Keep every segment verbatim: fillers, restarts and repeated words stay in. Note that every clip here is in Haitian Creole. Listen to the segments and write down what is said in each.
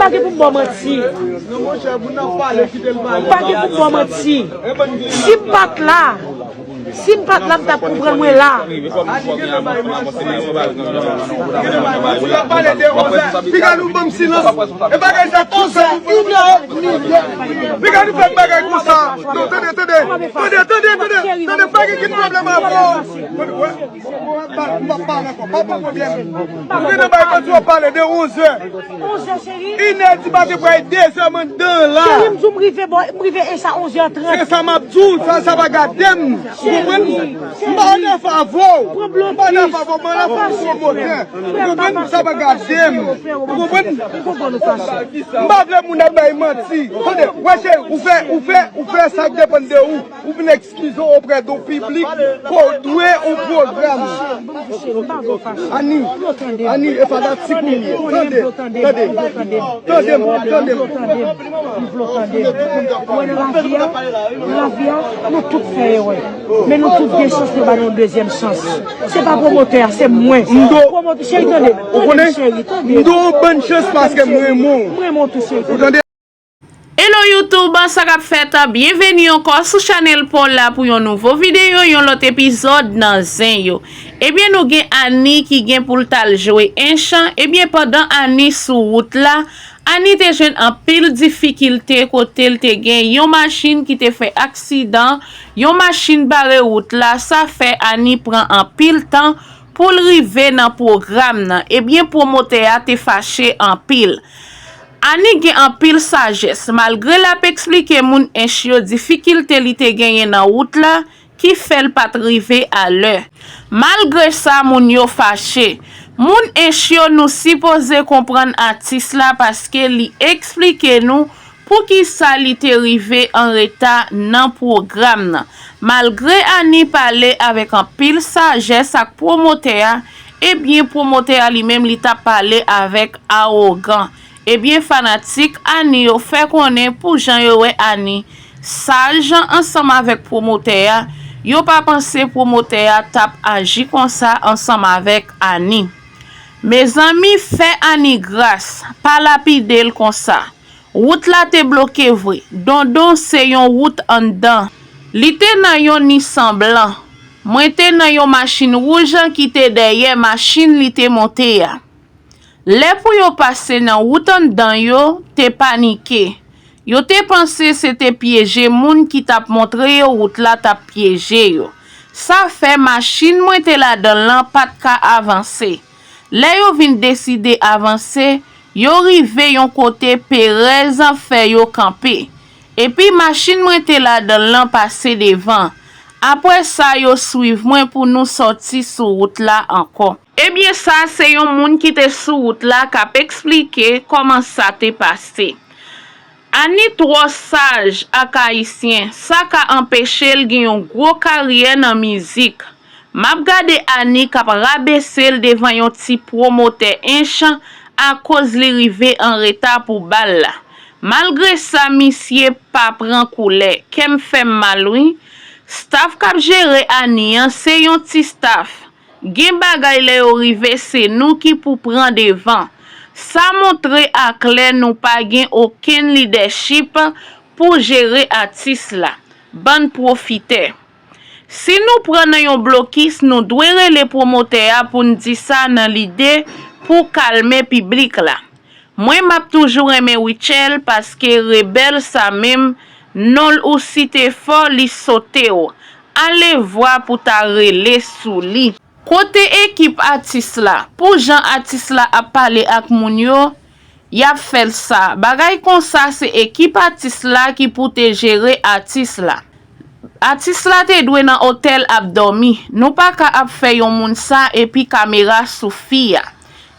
Pa gen pou m ba w manti. Pa gen pou m ba w manti. Si m pa t la, si m pa t la, m t ap konprann mwen la. Piga nou ban m silans. E bagay sa konsa. Piga nou fè bagay konsa. Non, tande, tande. Tande, tande, tande. Tande, pa gen ki pwoblèm avè w. M ap pale ankò, pa pran pwoblèm. Ou gen nan bay manti w ap pale de onzè. Inè di maten pral dezè m anndan la. Cheri, m di w m rive bò, m rive e sa onzè trant. Se sa m ap di w, sa, sa pa gade m. Ou konprann? M pa nan favè w. M pa nan favè w, m nan favè w pwomotè. Ou konprann? Sa pa gade m. Ou konprann? M pa vle moun ap bay manti. Tande, wè cheri, ou fè, ou fè, ou fè sa k depann de ou. Ou vin eskize w oprè de w piblik ke w dwe yon pwogram. Ani, Ani, e fanatik ou m ye. Tande, tande, tande m, tande m. Mwen nan lavi a, lavi a, nou tout fè erè. Men nou tout gen chans, nou ba nou dezyèm chans. Se pa pwomotè a, se mwen. Pwomotè, cheri, tande. Ou konnen? Cheri, tande. M do w bann chans paske m renmen w. M renmen w tou, cheri. Ou tande? Hello YouTube, sa k ap fèt? Byenveni ankò sou chanèl pa w la pou yon nouvo videyo, yon lòt epizòd nan Zen Yo. Ebyen, nou gen Ani ki gen pou l t al jwe ench. Ebyen, pandan Ani sou wout la, Ani te jwenn anpil difikilte kote l te gen yon machin ki te fè aksidan, yon machin bare wout la, sa fè Ani pran anpil tan pou l rive nan pwogram nan. Ebyen, pwomotè a te fache anpil. Ani gen anpil sajès, malgre l ap eksplike moun ench yo difikilte li te genyen nan wout la, ki fè l pa t rive alè. Malgre sa, moun yo fache. Moun ench yo, nou sipoze konprann atis la paske li eksplike nou poukisa li te rive an reta nan pwogram nan. Malgre Ani pale avèk anpil sajès ak pwomotè a, ebyen, pwomotè a li menm li t ap pale avèk awogan. Ebyen, fanatik Ani yo fè konnen pou jan yo wè Ani saj ansanm avèk pwomotè a, yo pa panse pwomotè a t ap aji konsa ansanm avèk Ani. Mezanmi, fè Ani gras, pa lapide l konsa. Wout la te bloke vre. Dondon se yon wout anndan. Li te nan yon Nissan blan. Mwen te nan yon machin wouj ki te dèyè machin li te monte a. Lè pou yo pase nan wout anndan yo te panike. Yo te panse se te pyeje moun ki t ap montre yo wout la t ap pyeje yo. Sa fè machin mwen te ladan l lan pa t ka avanse. Lè yo vin deside avanse, yo rive yon kote perèz fè yo kanpe. Epi machin mwen te ladan l lan pase devan. Apre sa, yo swiv mwen pou nou sòti sou wout la ankò. Ebyen, sa se yon moun ki te sou wout la k ap eksplike kòman sa te pase. Ani twò saj ak Ayisyen, sa ka anpeche l gen yon gwo karyè nan mizik. M ap gade Ani k ap rabese l devan yon ti pwomotè ench akoz li rive an reta pou bal la. Malgre sa, misye pa pran koulè. Kè m fè m mal wi. Staf k ap jere Ani an se yon ti staf. Gen bagay lè yo rive se nou ki pou pran devan. Sa montre aklè nou pa gen okenn lidèchip pou jere atis la. Bann pwofitè. Si nou pran nan yon blokis, nou dwe rele pwomotè a pou n di sa nan lide pou kalme piblik la. Mwen m ap toujou renmen Rutshelle paske rebèl sa menm, non l ou site fò, li sote w. Alevwa pou ta rele sou li. Kote ekip atis la? Pou jan atis la ap pale ak moun yo, y ap fè l sa. Bagay konsa se ekip atis la ki pou te jere atis la. Atis la te dwe nan otèl ap dòmi. Nou pa ka ap fè yon moun sa epi kamera sou fi a.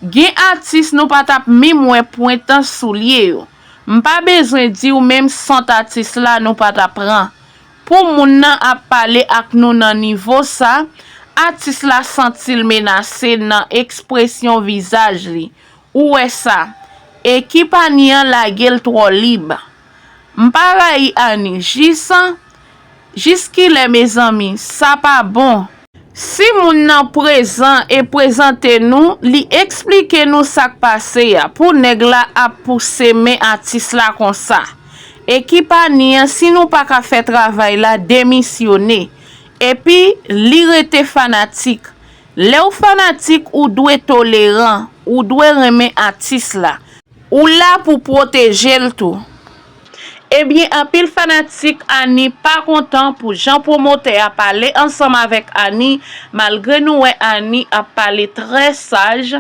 Gen atis nou pa t ap menm wè pwent soulye yo. M pa bezwen di w menm sant atis la nou pa t ap pran. Pou moun nan ap pale ak nou nan nivo sa, atis la santi l menase nan ekspresyon vizaj li. Ou wè sa, ekip Ani an lage l twò lib. M pa rayi Ani, jis, jis kilè mezanmi, sa pa bon. Si moun nan prezan e prezante nou, li eksplike nou sa k pase a, pou nèg la ap pouse men atis la konsa. Ekip Ani an, si nou pa ka fè travay la, demisyone. Epi, li rete fanatik. Lè w fanatik, ou dwe toleran, ou dwe renmen atis la. Ou la pou pwoteje l tou. Ebyen, anpil fanatik Ani pa kontan pou jan pwomotè a pale ansanm avèk Ani, malgre nou wè Ani ap pale trè saj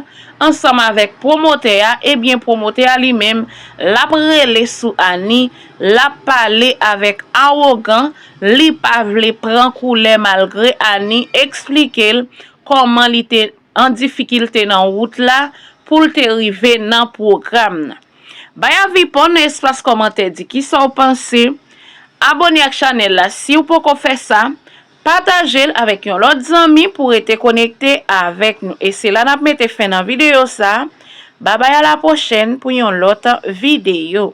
ansanm avèk pwomotè a, ebyen, pwomotè a li menm, l ap rele sou Ani, l ap pale avèk awogan, li pa vle pran koulè malgre Ani eksplike l kòman li te an difikilte nan wout la pou l te rive nan pwogram nan. Bay avi pa w nan espas kòmantè, di kisa w panse. Abone ak chanèl la si w poko fè sa. Pataje l avèk yon lòt zanmi pou rete konekte avèk nou. E se la n ap mete fen nan videyo sa. Babay, a la pwochèn pou yon lòt videyo.